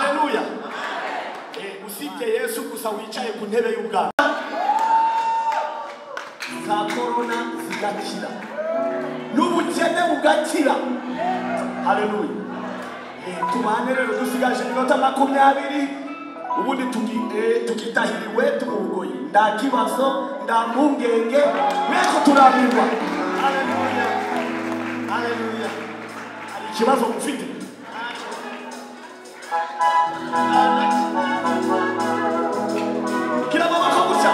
Haleluya. Usibye Yesu gusa wicaye ku ntebe y'ubwami, za korona zigakira n'ubukene bugakira. Haleluya. Tubane rero, dusigaje iminota 20, ubundi tukitahiriwe tumubugoyi. Nta kibazo, nta mpungenge, mweko turambirwa. Haleluya. Haleluya. Hari ikibazo mufite? Kira maboko gutya.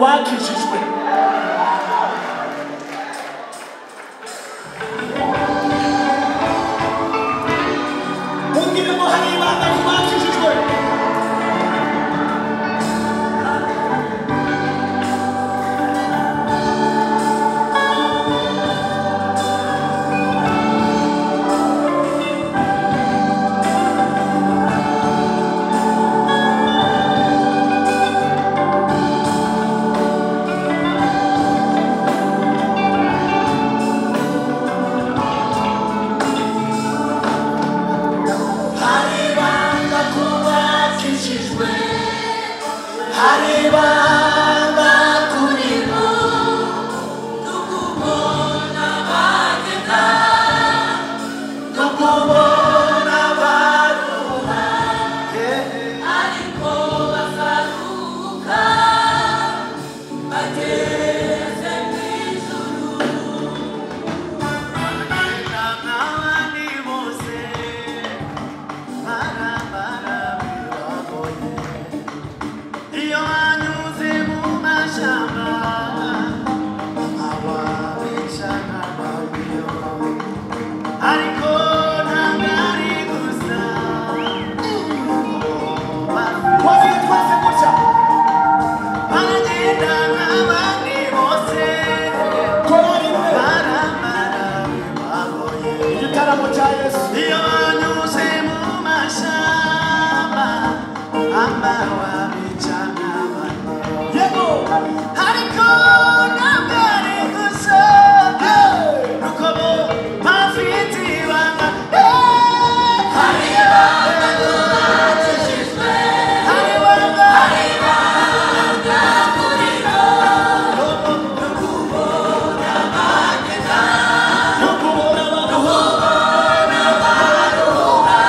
Bakijijwe. Mumbwire ngo hari ibanga ku bakijijwe. Hari ibanga ku bakijijwe, hari ibanga kuri bo, Tukubona bagenda, tukubona baruha. Ariko bazaruhuka bageze mu ijuru. Abandi bose barambara biragoye, iyo banyuze mu mashyamba ababica n'ababiyo, ariko ntabwo ari gusa. Twaziye twese gutya. Baragenda nk'abandi bose, Korali imwe. barambara biragoye, Igitaramo cya Yesu. iyo banyuze mu mashyamba amahwa bica n'abantu, Yego. ariko ntabwo ari gusa, nuko bo bafite ibanga. Hari ibanga ku bakijijwe, Hari ibanga, hari ibanga kuri bo, tukubona bagenda, Tukubona baruha. baruha,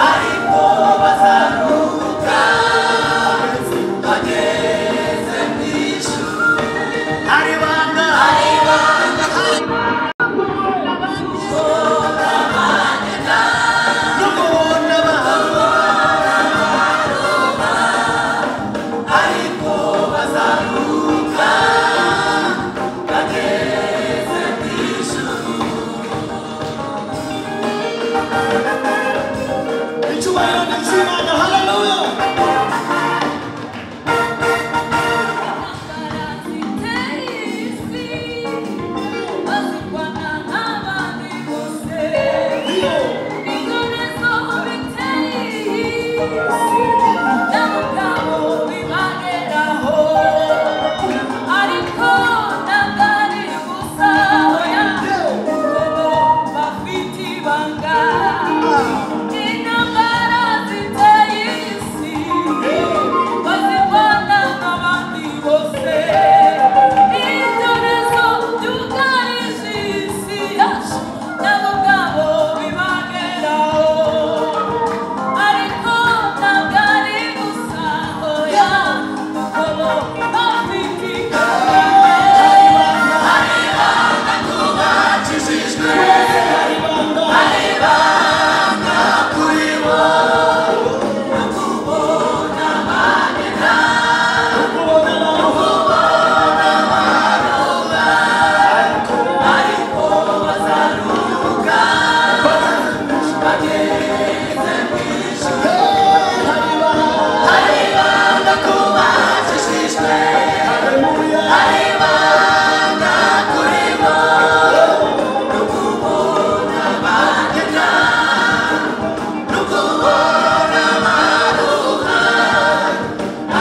ariko bazaruhuka bageze mu ijuru. Hari ibanga, Hari ibanga kuri bo, bagenda, nukubona abantu, ariko bazaruhuka bageze mu ijuru. Icyubahiro ni icy'Imana. Haleluya. Iyo. Intambara ziteye isi bazirwana n'abandi bose, ibyorezo byugarije isi yacu nabo ubwabo bibageraho, ariko ntabwo ari gusa, oya, kuko bo bafite ibanga. Hari ibanga ku bakijijwe, hari ibanga kuri bo, tukubona bagenda, Tukubona baruha. Ariko bazaruhuka bageze mu ijuru. Hari ibanga. Hari ibanga ku bakijijwe, Haleluya. hari ibanga kuri bo, tukubona bagenda, tukubona baruha,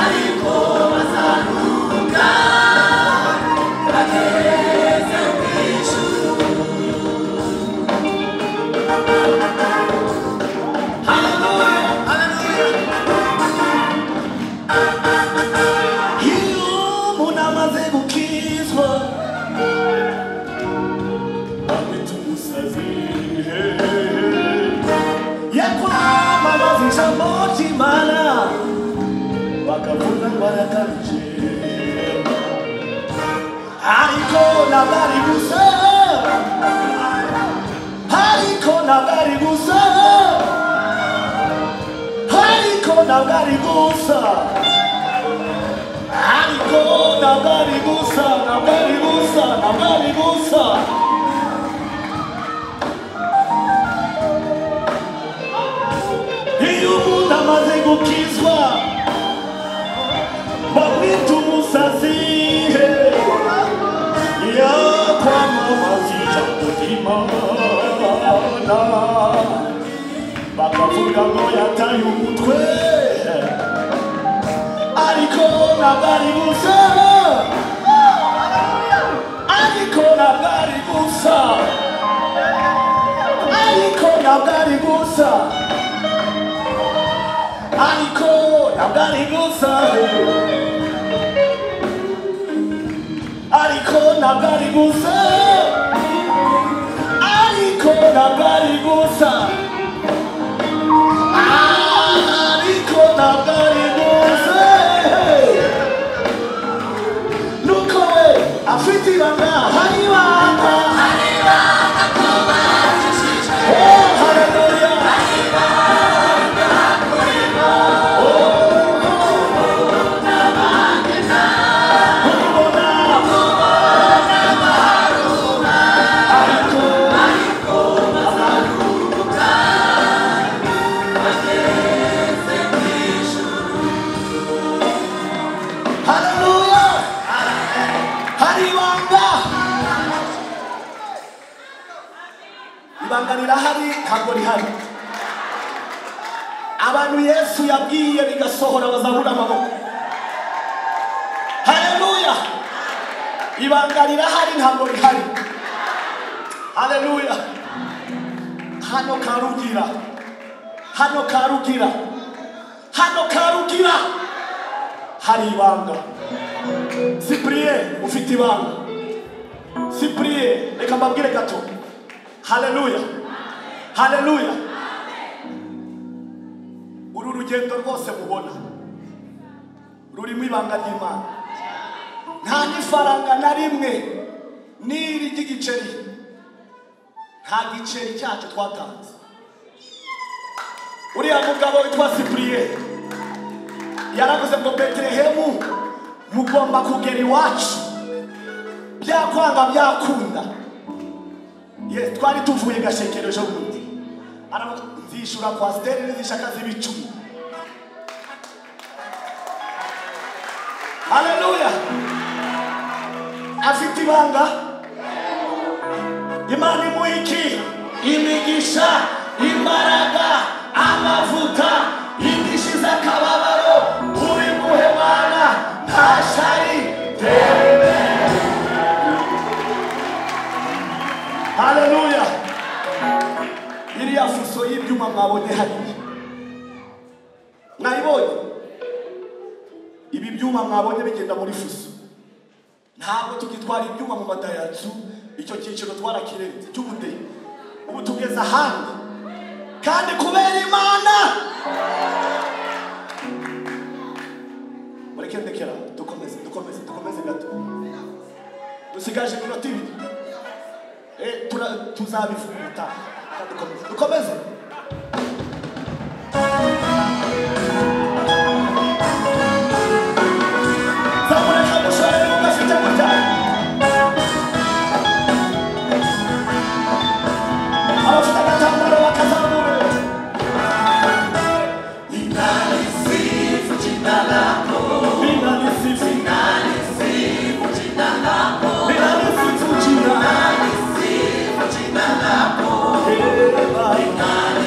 ariko bazaruhuka bageze mu ijuru. Haleluya. Iyo umuntu amaze gukizwa bamwita umusazi, yakwamamaza ijambo ry'Imana bakavuga ngo arakabije, ariko ntabwo ari gusa, ariko ntabwo ari gusa, ariko ntabwo ari gusa. Ariko ntabwo ari gusa, ntabwo ari gusa, ntabwo ari gusa. Iyo umuntu amaze gukizwa bamwita umusazi, yakwamamaza ijambo ry'Imana bakavuga ngo yataye umutwe. Ariko ntabwo ari gusa, ariko ntabwo ari gusa, ariko ntabwo ari gusa, ariko ntabwo ari gusa, ariko ntabwo ari gusa, ariko ntabwo ari gusa, ariko ntabwo ari gusa. Nuko we afite ibanga, hari ibanga, Hari ibanga ku bakijijwe. Oh haleluya, Hari ibanga kuri bo. Ubona bagenda, ubona ubona baruha, ariko ariko bazaruhuka bageze mu ijuru. Haleluya, hari ibanga. Ibanga rirahari, ntabwo rihari. Abantu Yesu yabwiye bigasohora bazabura amaboko. Haleluya, ibanga rirahari, ntabwo rihari. Haleluya. Hano Karugira, hano Karugira, hano Karugira hari ibanga. Cyprien ufite ibanga. Cyprien, reka mbabwire gato. Haleluya, haleluya. Uru rugendo rwose mubona rurimo ibanga ry'Imana. Nta n'ifaranga na rimwe n'iri ry'igiceri, nta giceri cyacu twatanze. Uriya mugabo witwa Cyprien yaravuze ngo Betelehemu mugomba kugera iwacu, byakwanga byakunda. Yes, twari tuvuye Gashekero ejo bundi. Aravuga nzishura kwasiteri n'izishaka z'ibicumi. Haleluya, afite ibanga. Imana imuha iki? Imigisha, imbaraga, amavuta, indishyi z'akababaro. Ubimuhe Mana, nta shari tera. Haleluya. Iriya fuso y'ibyuma mwabonye hariya, mwayibonye? Ibi byuma mwabonye bigenda muri fuso. Ntabwo tugitwara ibyuma mu madayacu, icyo cyiciro twarakirenze cy'ubudehe. Ubu tugeze ahandi, kandi kubera Imana. Mureke ndekera, dukomeze, dukomeze, dukomeze gato. Dusigaje iminota ibiri. Tuzabivuga ubutaha. Dukomeze, dukomeze. Zamureka mushorere mugafite gutya. Abafite agatambaro bakazamure. Ninalisifu jina lako, Ninalisifu, ninalisifu jina lako, ninalisifu jina. ninalisifu jina lako, Eh, Baba. ninalisifu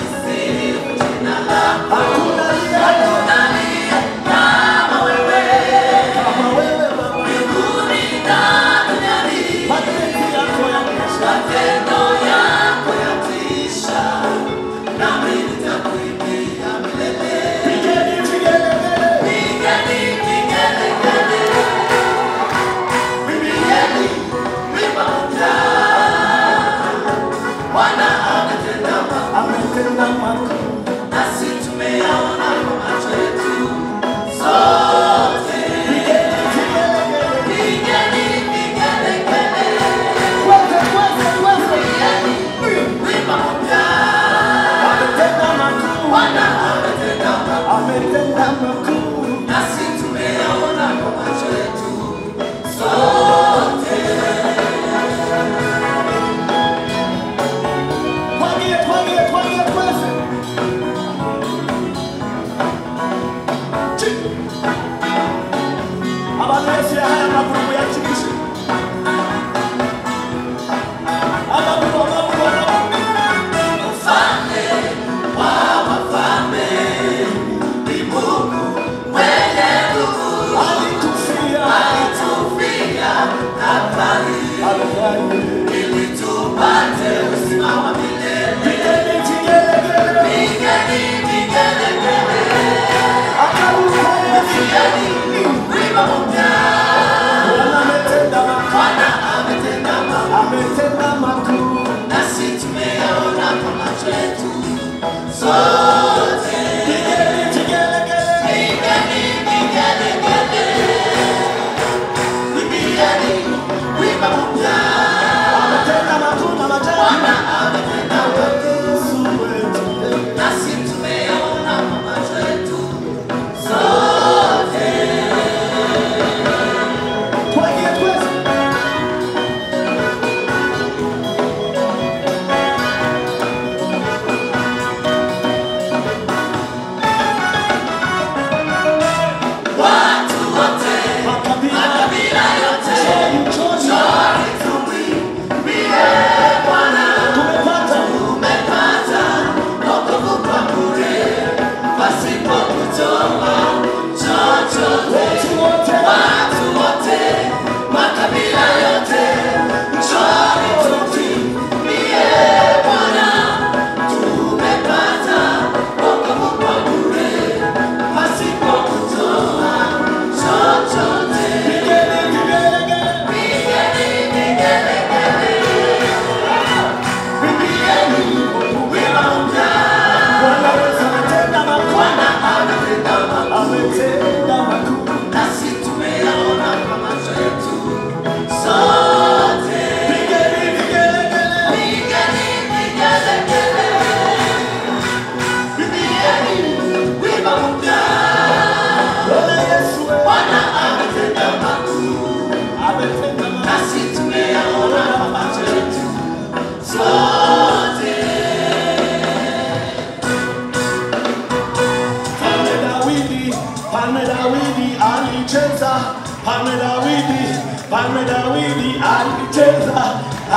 Dawidi, Mfalme Dawidi alicheza,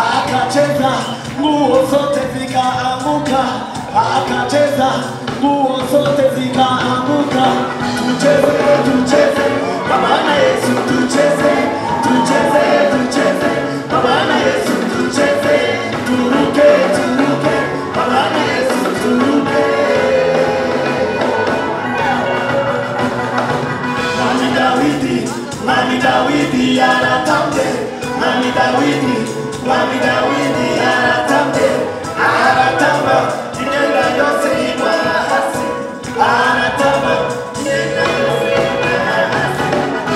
akacheza, nguo zote zikaanguka, akacheza, nguo zote zikaanguka. Tucheze, tucheze, kwa Bwana Yesu tucheze, tucheze, tucheze, kwa Bwana Yesu tucheze, turuke, turuke, kwa Bwana Yesu turuke. Mami Dawidi, Mami Dawidi aratambe, Mami Dawidi, Mami Dawidi aratambe, aratamba, imyenda yose igwa hasi, aratamba, imyenda yose igwa hasi.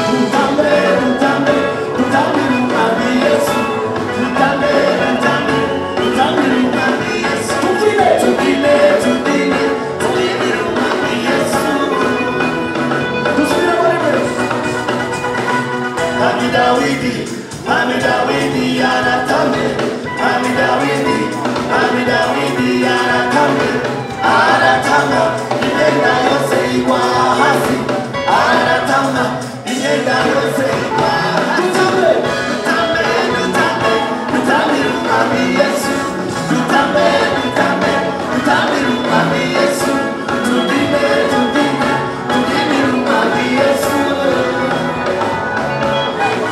Tutambe, tutambe, tutambire umwami Yesu, tutambe, tutambe, tutambire umwami Yesu. Tubyine, tubyine, tubyine, tubyinire umwami Yesu. Dusubire muri wese. Mami Dawidi, Mami Dawidi aratambe, Mami Dawidi, Mami Dawidi aratambe, aratamba, imyenda yose igwa hasi, aratamba, imyenda yose igwa hasi. Tutambe, tutambe, tutambe, tutambire umwami Yesu, tutambe, tutambe, tutambire umwami Yesu, tubyine, tubyine, tubyinire umwami Yesu.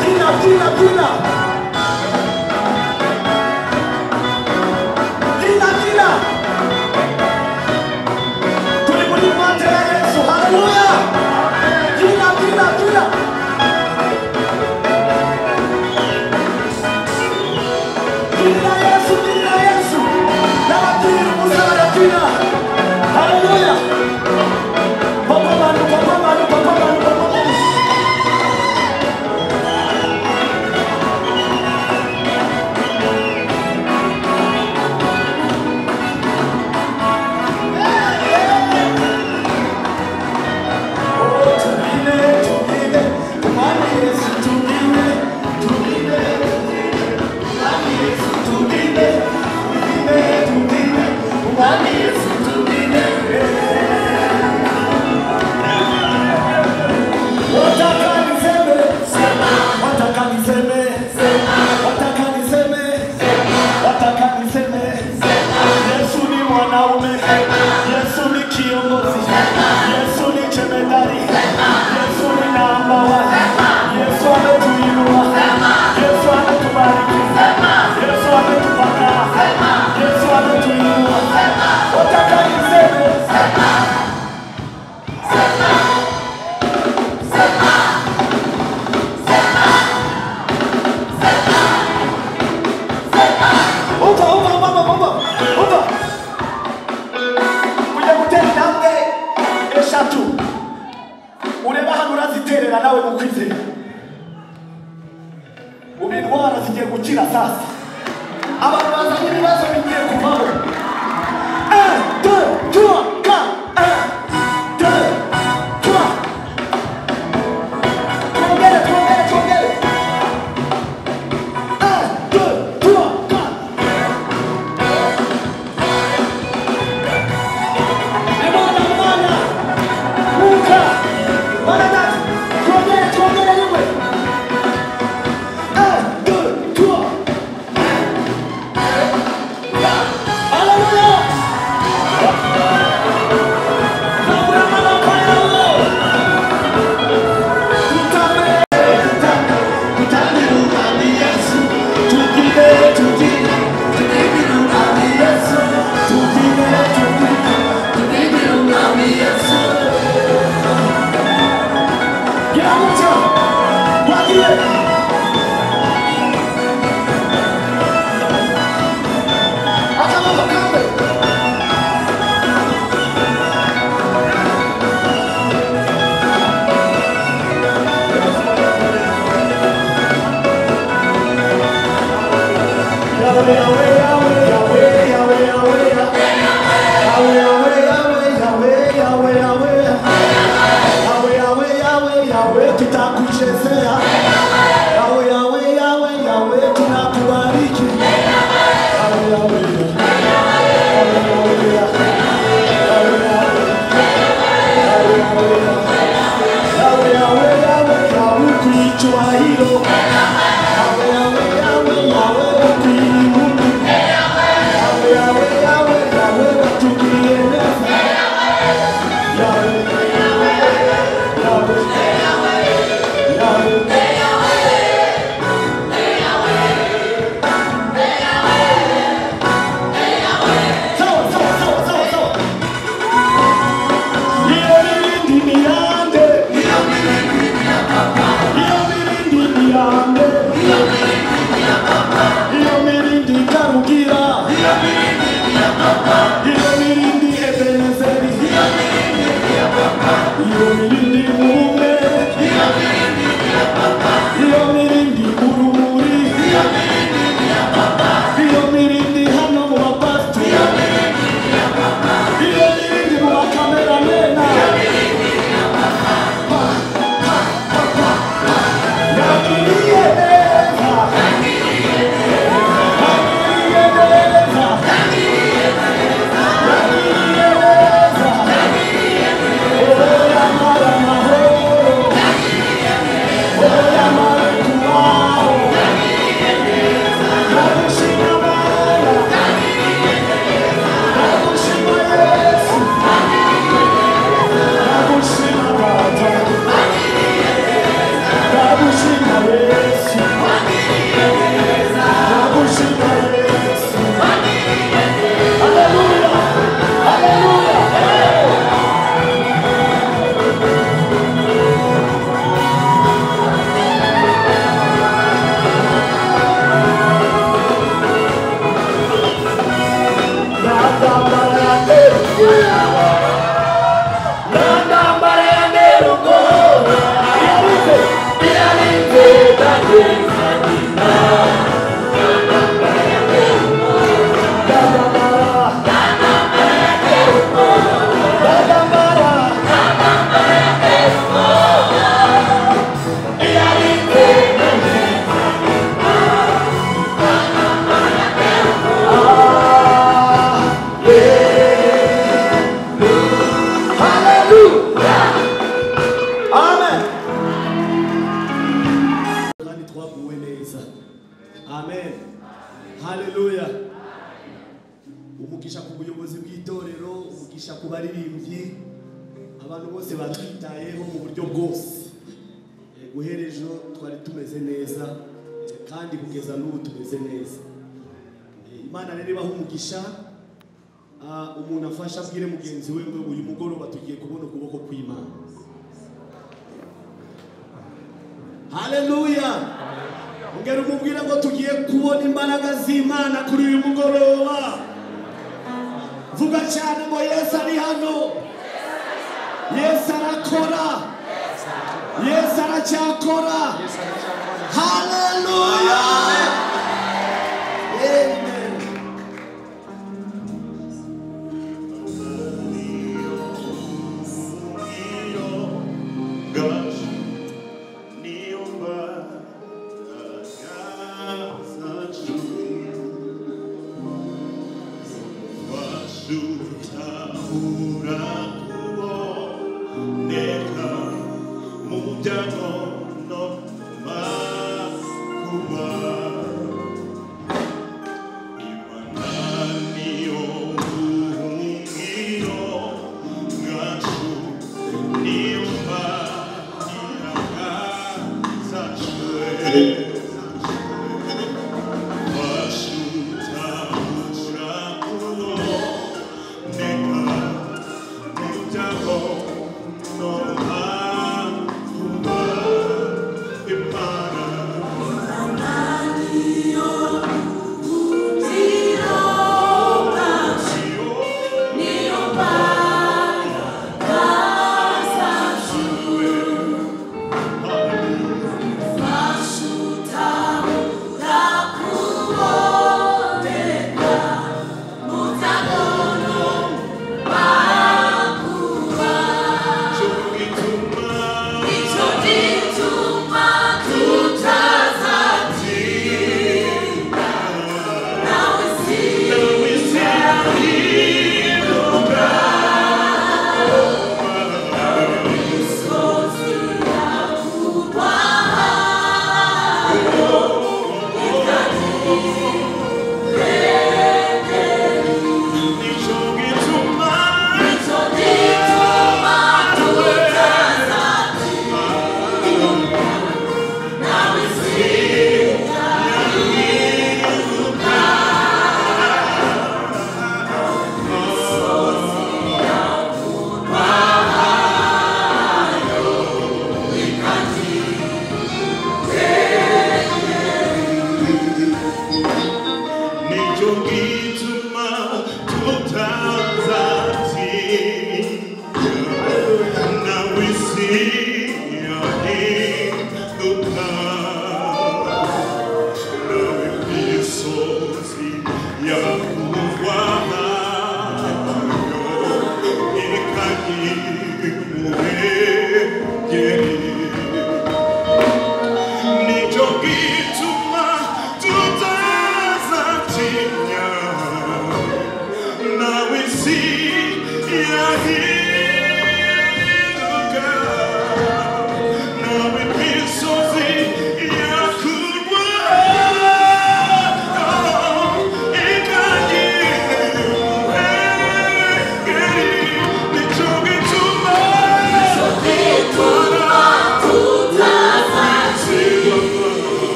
Tina, tina, tina. Tina, tina. Turi muri mate ya Yesu. Haleluya. Tina, tina, tina. Tina Yesu, tina Yesu. N'ababwira umusaraba tina. Haleluya. Papa manu, papa manu, papa manu, papa manu. Tubyine, tubyine, umwami Yesu tubyine, tubyine, tubyine, umwami Yesu tubyine, tubyine, tubyine, umwami Yesu tubyine. Wataka niseme, sema. Wataka niseme, sema. Wataka niseme, sema. Wataka niseme, sema. Yesu ni mwanaume, sema. Yesu ni kiongozi, sema. Yesu ni jemedari, sema. Yesu ni namba one, sema. Yesu ametuinua, sema. Yesu ametubariki, sema. Yesu ametupaka, sema. Yesu ametuinua, sema. Wataka niseme, sema. Umva, umva, umva, umva, umva. Ujya gutera intambwe eshatu ureba hano uraziterera nawe mu kwizera. Ubu indwara zigiye gukira sasa, abantu bazanye ibibazo bigiye kuvaho. 1, 2, 3, 4, 1, 2, 3. Twongere, twongere, twongere. 1, 2, 3, 4. Imana, Imana, Mwuka, Mana Data, twongere, twongere rimwe. 1, 2, 3. No.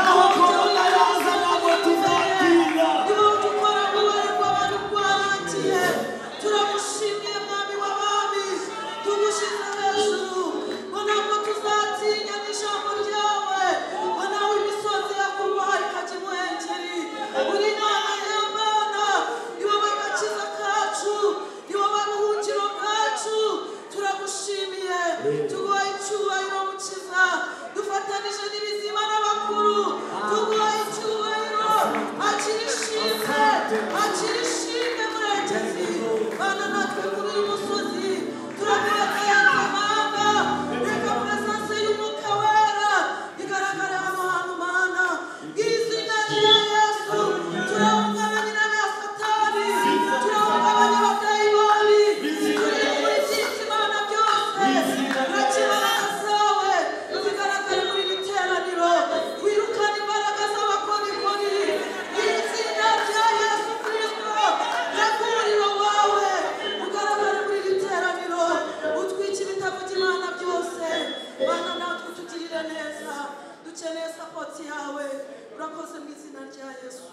Naho korona yaza ntabwo tuzatinya. Ni wowe ujya ukora mu barerwa abantu rwarangiye. Turagushimiye Mwami w'abami, tugushyize hejuru ngo ntabwo tuzatinya n'ijambo ryawe, ngo nawe imisozi yakurwaho ikajya imuhengeri. Uri Imana y'Imana, ni wowe gakiza kacu, ni wowe buhungiro bwacu. Turagushimiye, tuguha icyubahiro Mukiza, dufatanije n'ibizima n'abakuru, tuguha icyubahiro. Akira ishimwe, akira ishimwe Murengezi. Bana natwe kuri uyu musozi, turaguhagaritse Mana, reka presence y'Umwuka Wera igaragare hano hantu Mana. Bw'izina rya Yesu, turahungabanya inama ya Satani, turahungabanya abadayimoni, turi muri byinshi Mana byose, reka imbaraga zawe zigaragare muri iri teraniro, wirukane imbaraga z'abakorikori. Izina rya Yesu Kristo, reka umuriro wawe ugaragare muri iri teraniro, utwike ibitavuga Imana byose. Mana natwe utugirire neza, dukeneye support yawe. Urakoze mu izina rya Yesu.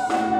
Thank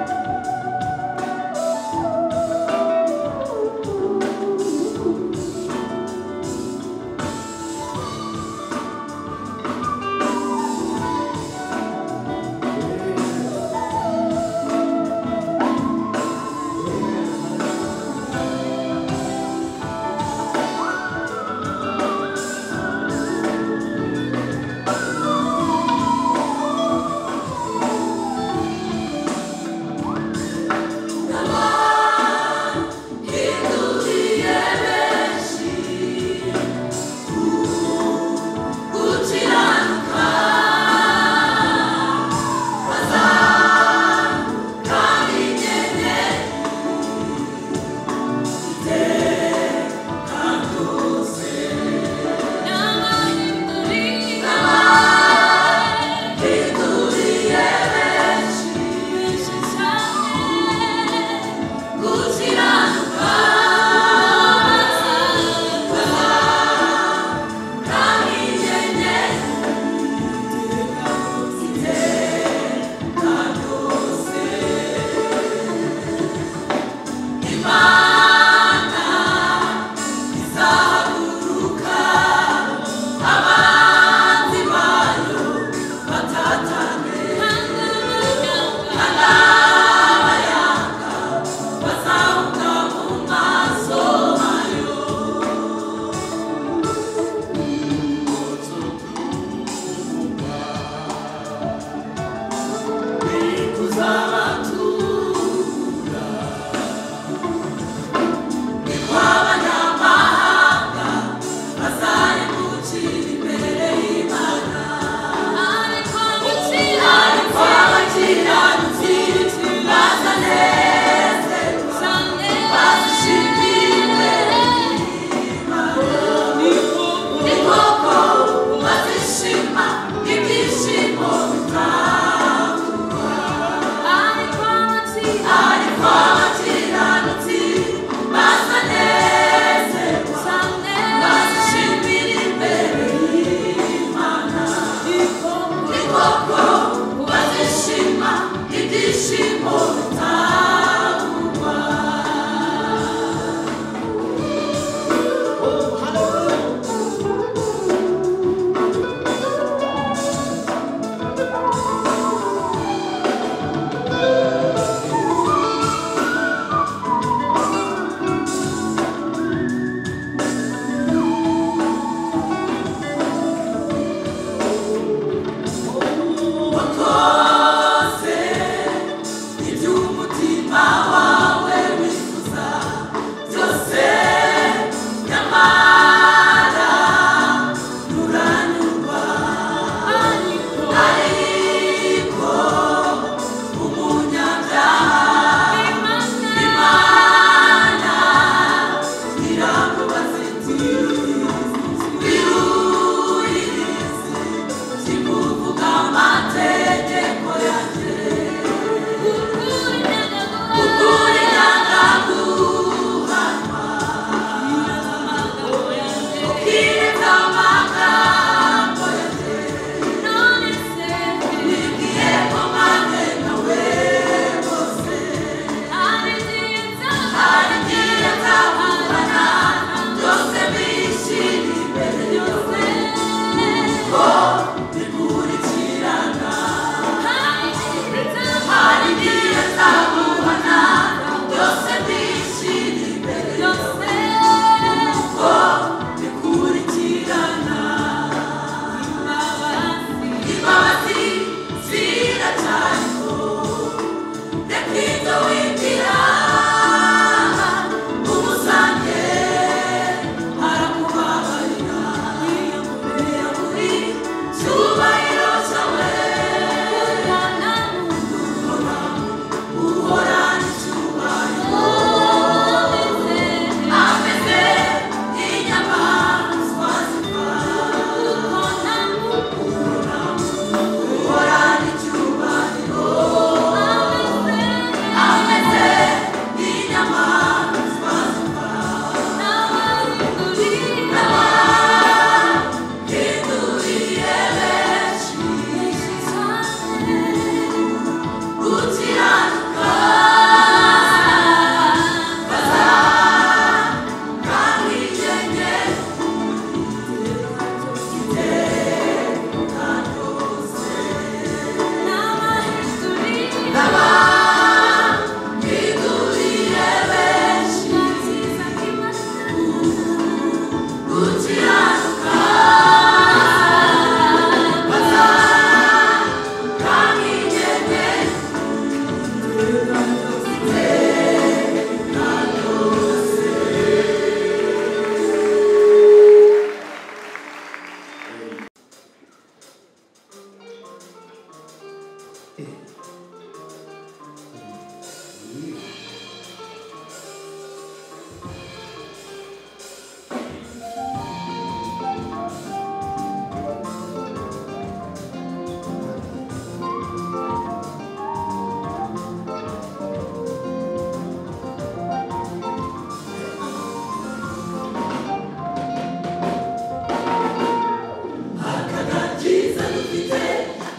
Akaganjiza dufite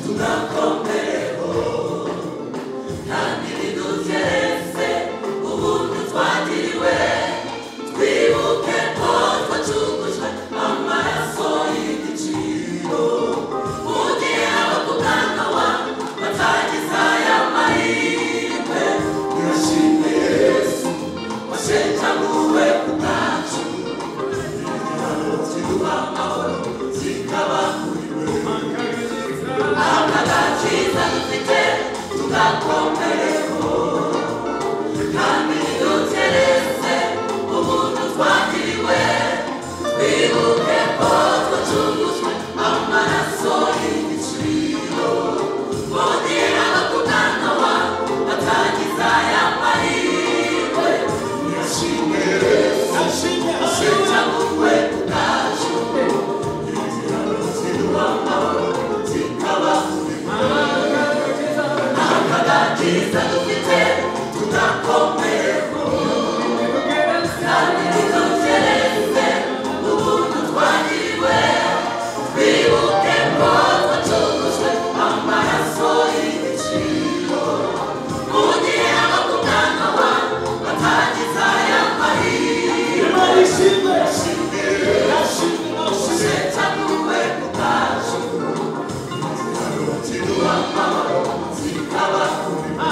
tugakomereho kandi ntidukereze ubuntu twagiriwe twibuke ko twacungujwe amaraso y'igiciro mu gihe abakuganawa batagize aya mahirwe turashimye Yesu washenjaguwe ku bwacu igihano kiduha amahoro kikaba kuri we akagakiza dufite tugakomereho kandi ntidukereze ubuntu twagiriwe twibuke ko twacungujwe amaraso y'igiciro mu gihe abakuganawa batagize aya mahirwe niyashimwe Yesu washenjaguwe ku bwacu igihano kiduha amahoro kikaba kuri we akagakiza dufite tugakomereho kandi ntidukereze ubuntu twagiriwe twibuke ko twacungujwe amaraso y'igiciro mu gihe abakuganawa batagize aya mahirwe washenjaguwe ku bwacu igihano kiduha amahoro kikaba kuri we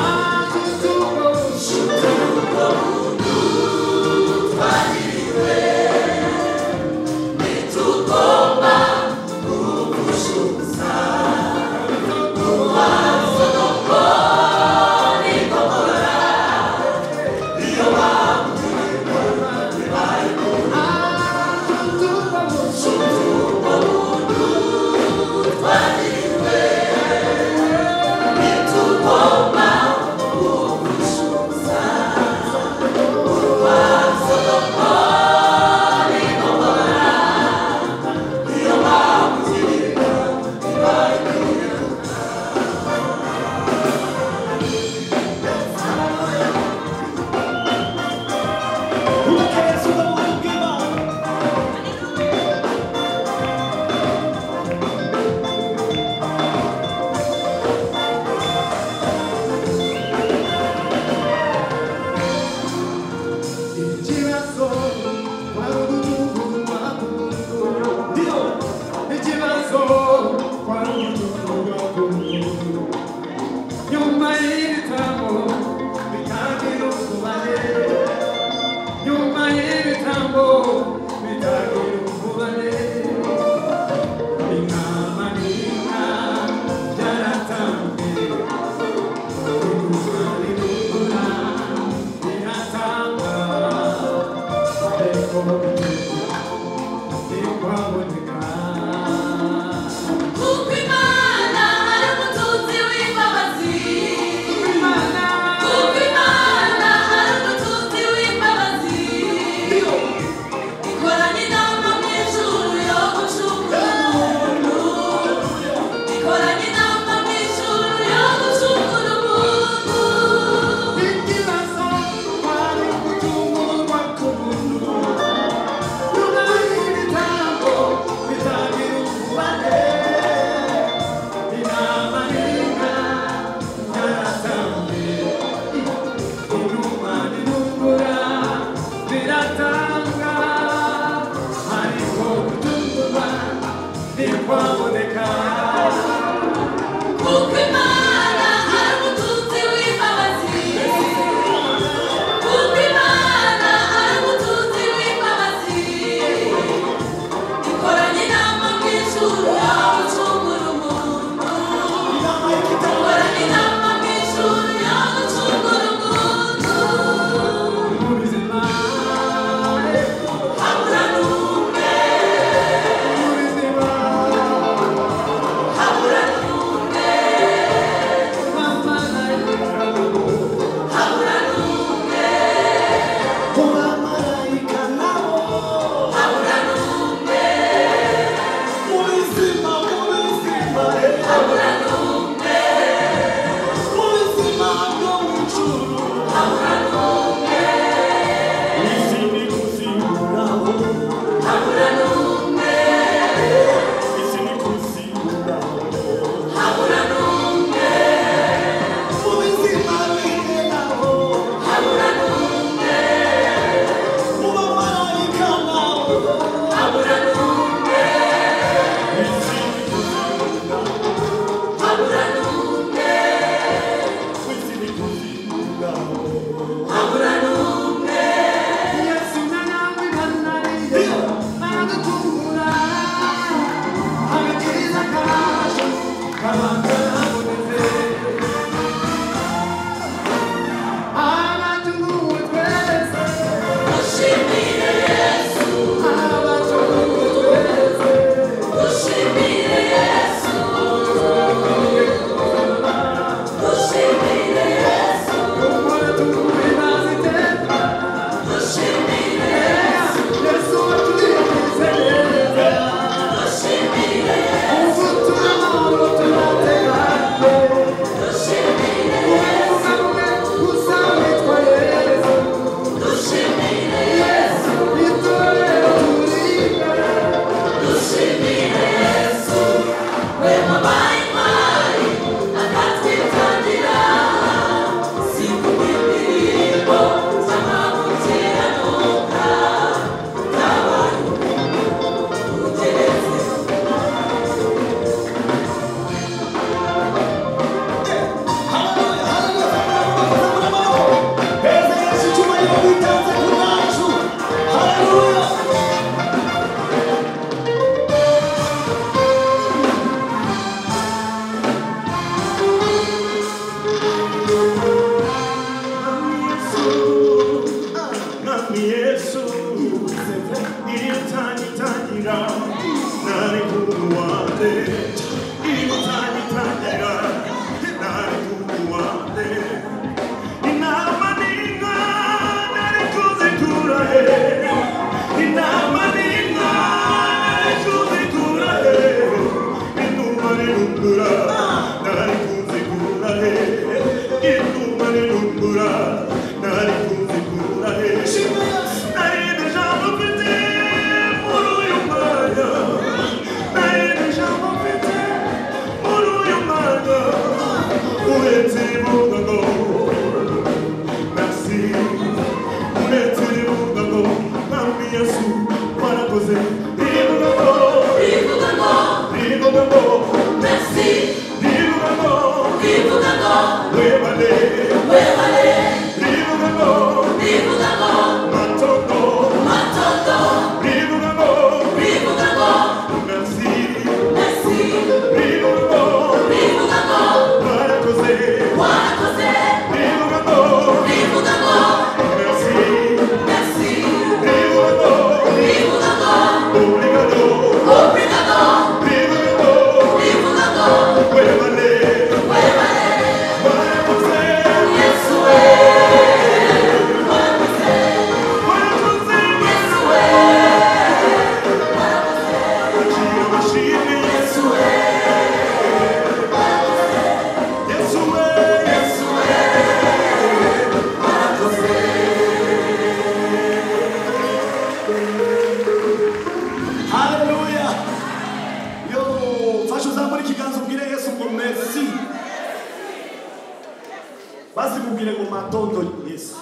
Basi mubwire ngo matondo Yesu,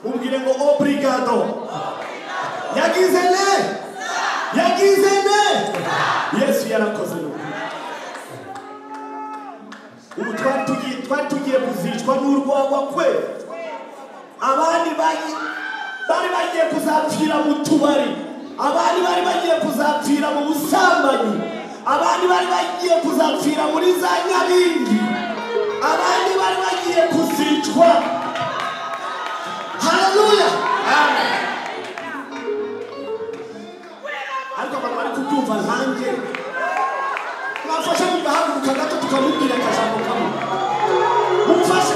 mubwire ngo obrigado. Yagize ne, yagize ne. Yesu yarakoze n'ukuri. Ubu twari tugiye kuzicwa n'urwagwa kwe. Abandi bari bagiye kuzapfira mu tubari, abandi bari bagiye kuzapfira mu busambanyi, abandi bari bagiye kuzapfira muri za nyabingi, abandi bari bagiye kuzicwa. Haleluya, amen. Ariko abantu bari kubyumva nkanjye, mwafashe mugahaguruka gato tukamubwira akajambo kamwe. Mumfashe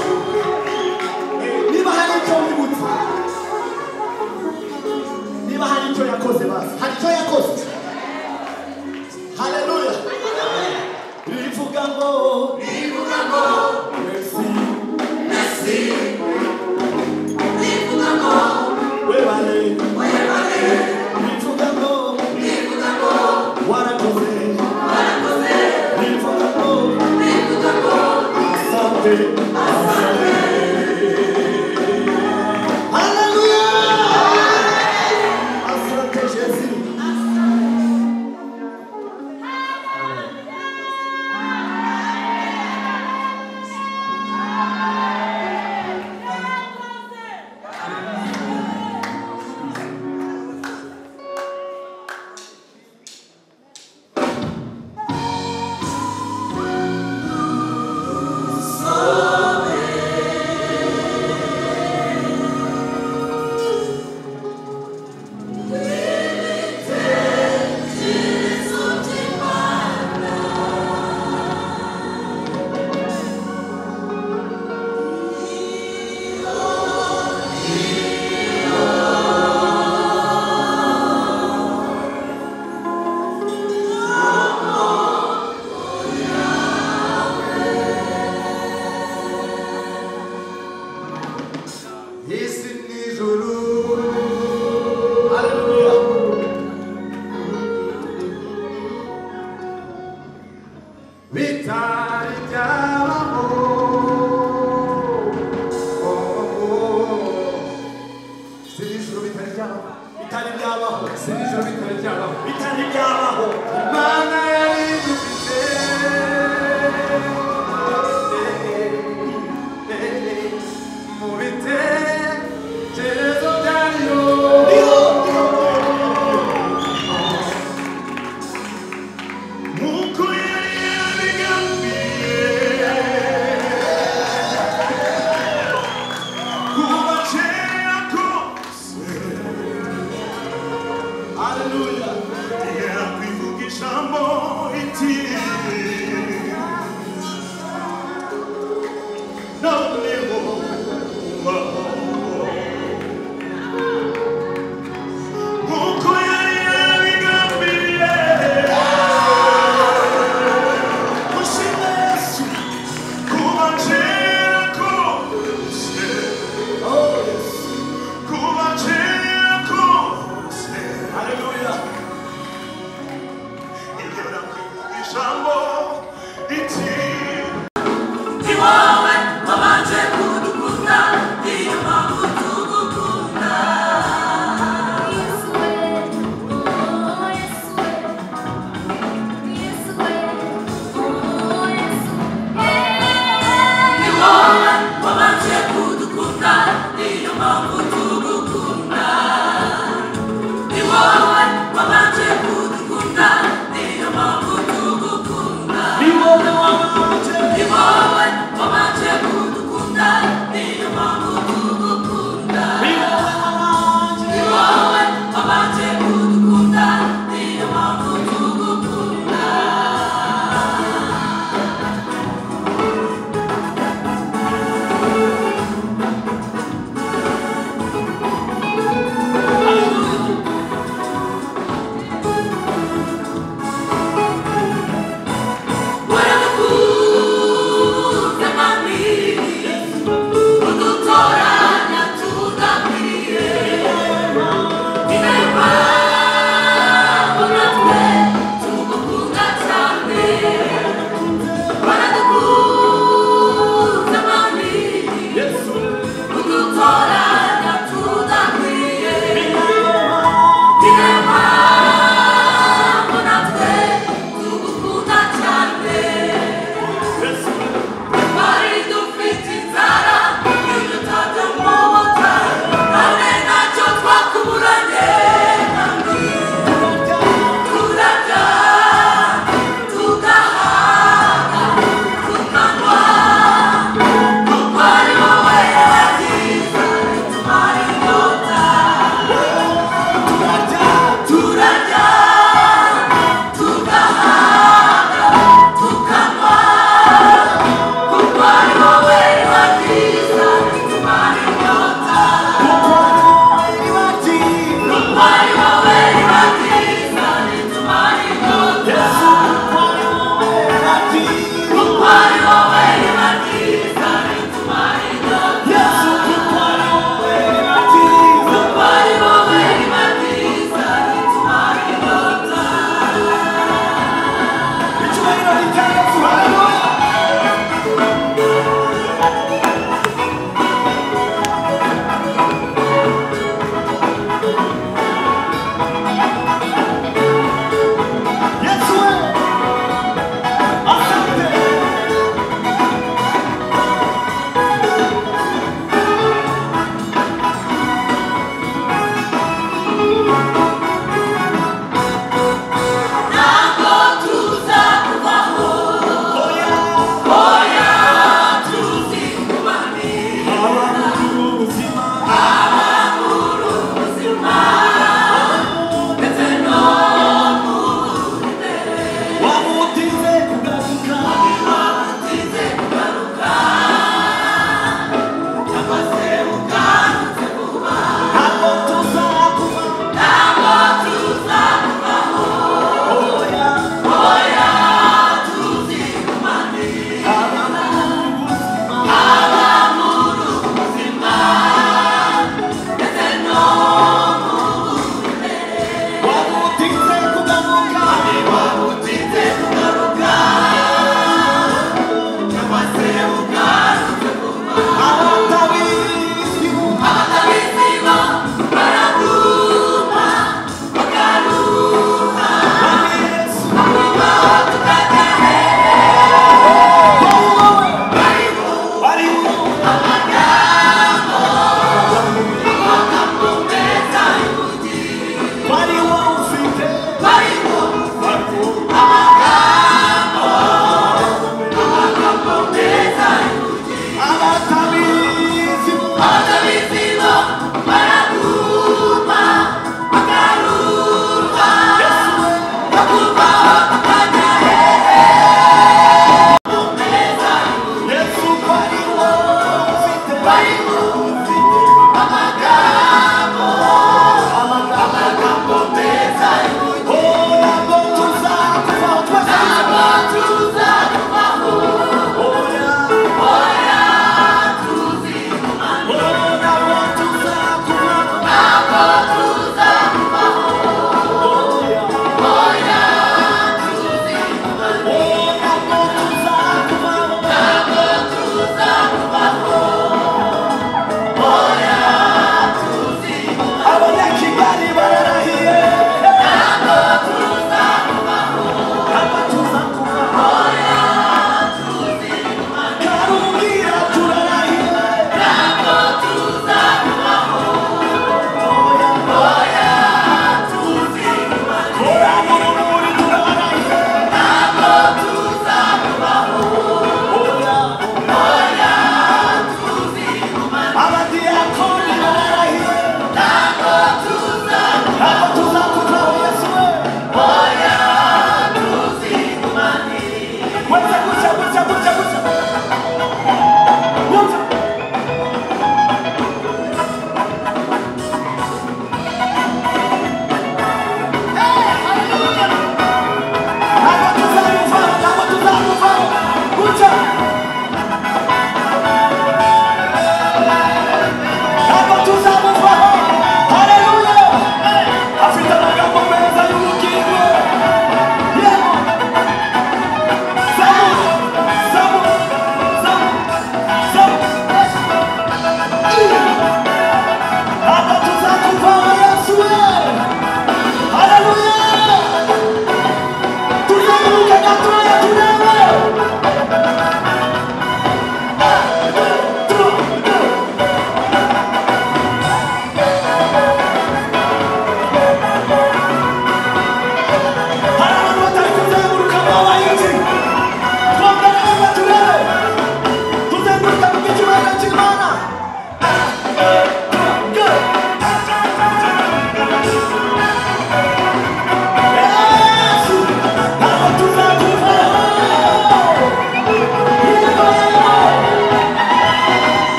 niba hari icyo wibutse, niba hari icyo yakoze, basi hari icyo yakoze. Haleluya. Rivuga ngo, Rivuga ngo, merci, merci. Rivuga ngo, webale, webale. Rivuga ngo, Rivuga ngo, warakoze, warakoze. Rivuga ngo, Rivuga ngo, asante, asante. Haleluya. Asante Jésus. Isi n'ijuru. Haleluya. Bitari byabaho. Si n'ijuru bitari byabaho. Bitari byabaho. Si n'ijuru bitari byabaho. Bitari byabaho. Imana yari idufite mu bitekerezo byayo. Ndiho, ndiho. Nk'uko yari yarabigambiriye kuva kera kose. Haleluya. Yakwivuga ijambo.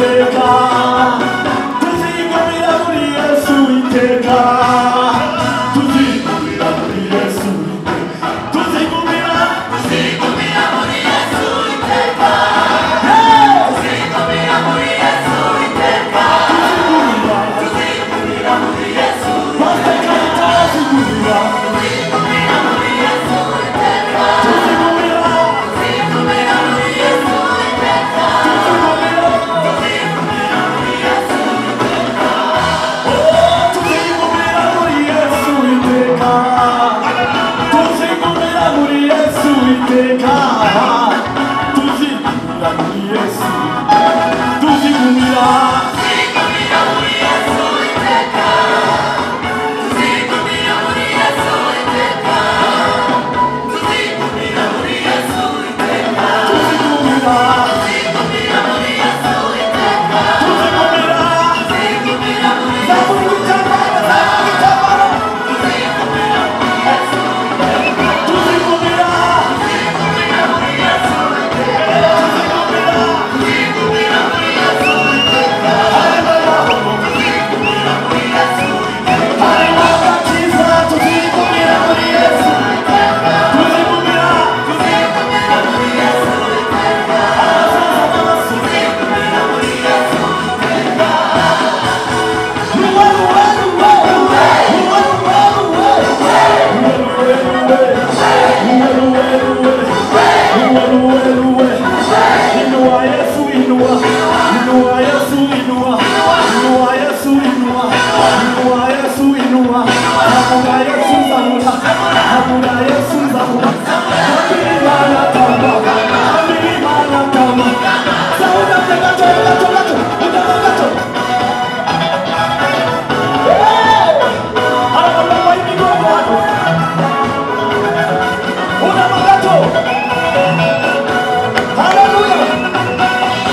iteka, tuzigumira muri Yesu iteka, tuzigumira muri Yesu iteka, tuzigumira, Tuzigumira muri Yesu iteka. Tuzigumira muri Yesu iteka. tuzigumira, Tuzigumira muri Yesu. Pastor Caritas tuzigumira, Tuzigumira muri Yesu iteka. tuzigumira, Tuzigumira muri Yesu iteka. tuzigumira. Tuzigumira muri Yesu iteka. Tuzigumira muri Yesu iteka, tuzigumira muri Yesu iteka, tuzigumira muri Yesu, tuzigumira, Tuzigumira muri Yesu iteka. Tuzigumira muri Yesu iteka. Tuzigumira muri Yesu iteka. tuzigumira, Tuzigumira muri Yesu iteka. tuzigumira. Tuzigumira muri Zamura igitambaro, zamura igitambaro. Tuzigumira muri Yesu iteka. Tuzigumira, Tuzigumira muri Yesu iteka. tuzigumira. Tuzigumira muri Yesu iteka. Harimo amahoro, Tuzigumira muri Yesu iteka. harimo agakiza, tuzigumira muri Yesu Iteka. tuzigumira. Tuzigumira muri Yesu iteka. Abasaza n'abasore. Tuzigumira muri Yesu iteka. Hallelujah!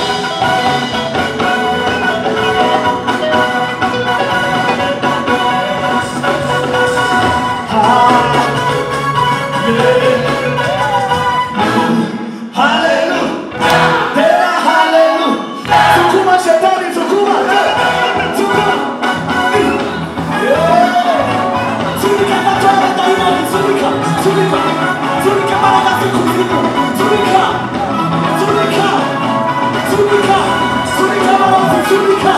Hallelujah. Tena hallelujah. Sukuma shetani, sukuma. Sukuma. Yeah. Sunika matwara daimoni, sunika, sunika. Sunika baraka zikuzimu. Sunika. Sunika. Sunika. Sunika marozi, sunika.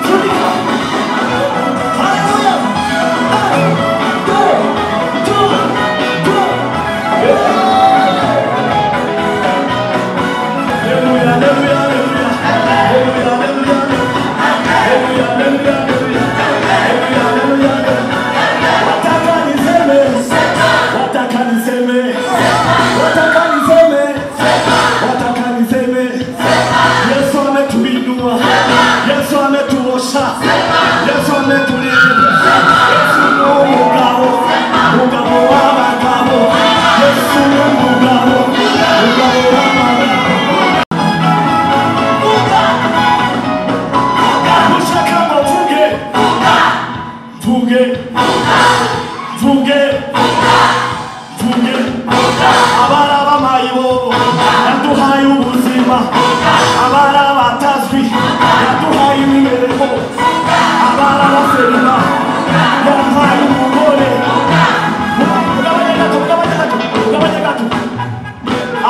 Sunika. Hallelujah. Go. Go. Go. Yeah. Hallelujah, hallelujah, hallelujah. Hallelujah, hallelujah, hallelujah. Hallelujah, hallelujah, hallelujah. Hallelujah, hallelujah. Wataka niseme, wataka niseme, wataka niseme, wataka niseme. Yesu ametuinua, Yesu ametuosha, Yesu ametulinda. Yesu ni umugabo, umugabo w'abagabo. Yesu ni umugabo, umugabo w'abagabo. Mushaka ngo mvuge, mvuge, mvuge, mvuge. Abari abamayibo yaduhaye ubuzima, abari abatazwi yaduhaye imibereho, abari abaserima yampaye umugore. Mugabanye gato, mugabanye gato, mugabanye gato.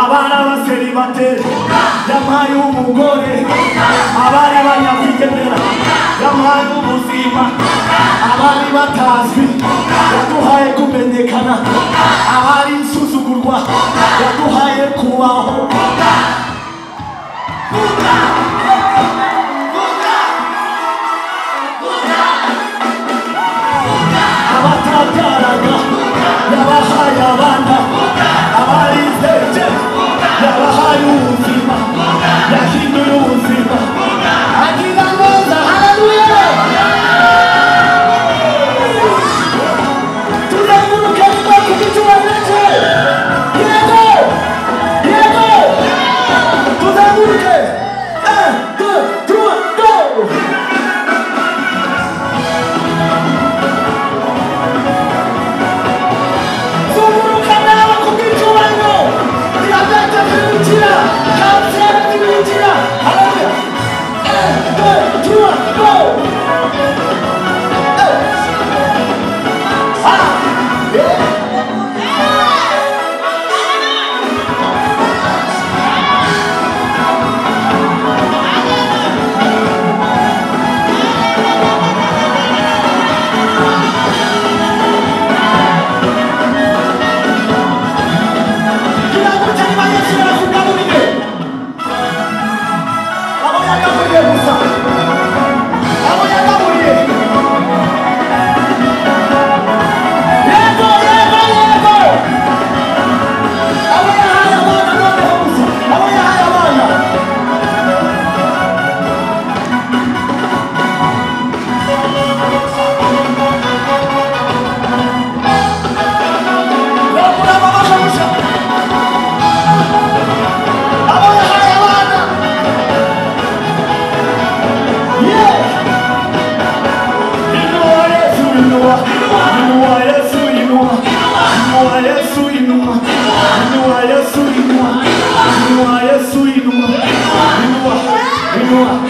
Abari abaseribateri yampaye umugore, abari abanyakwigendera yampaye ubuzima, abari batazwi yaduhaye kumenyekana, abari insuzugurwa yaduhaye kubaho. Abatabyaraga yabahaye abana, abarizeye yabahaye ubuzima, yahinduye ubuzima, agira neza. Haleluya! Tuzenguruke rimwe ku bw'icyubahiro cye. Yego, yego. Inua, inua Yesu, inua, inua Yesu, inua, inua Yesu, inua, inua Yesu, inua, inua, inua.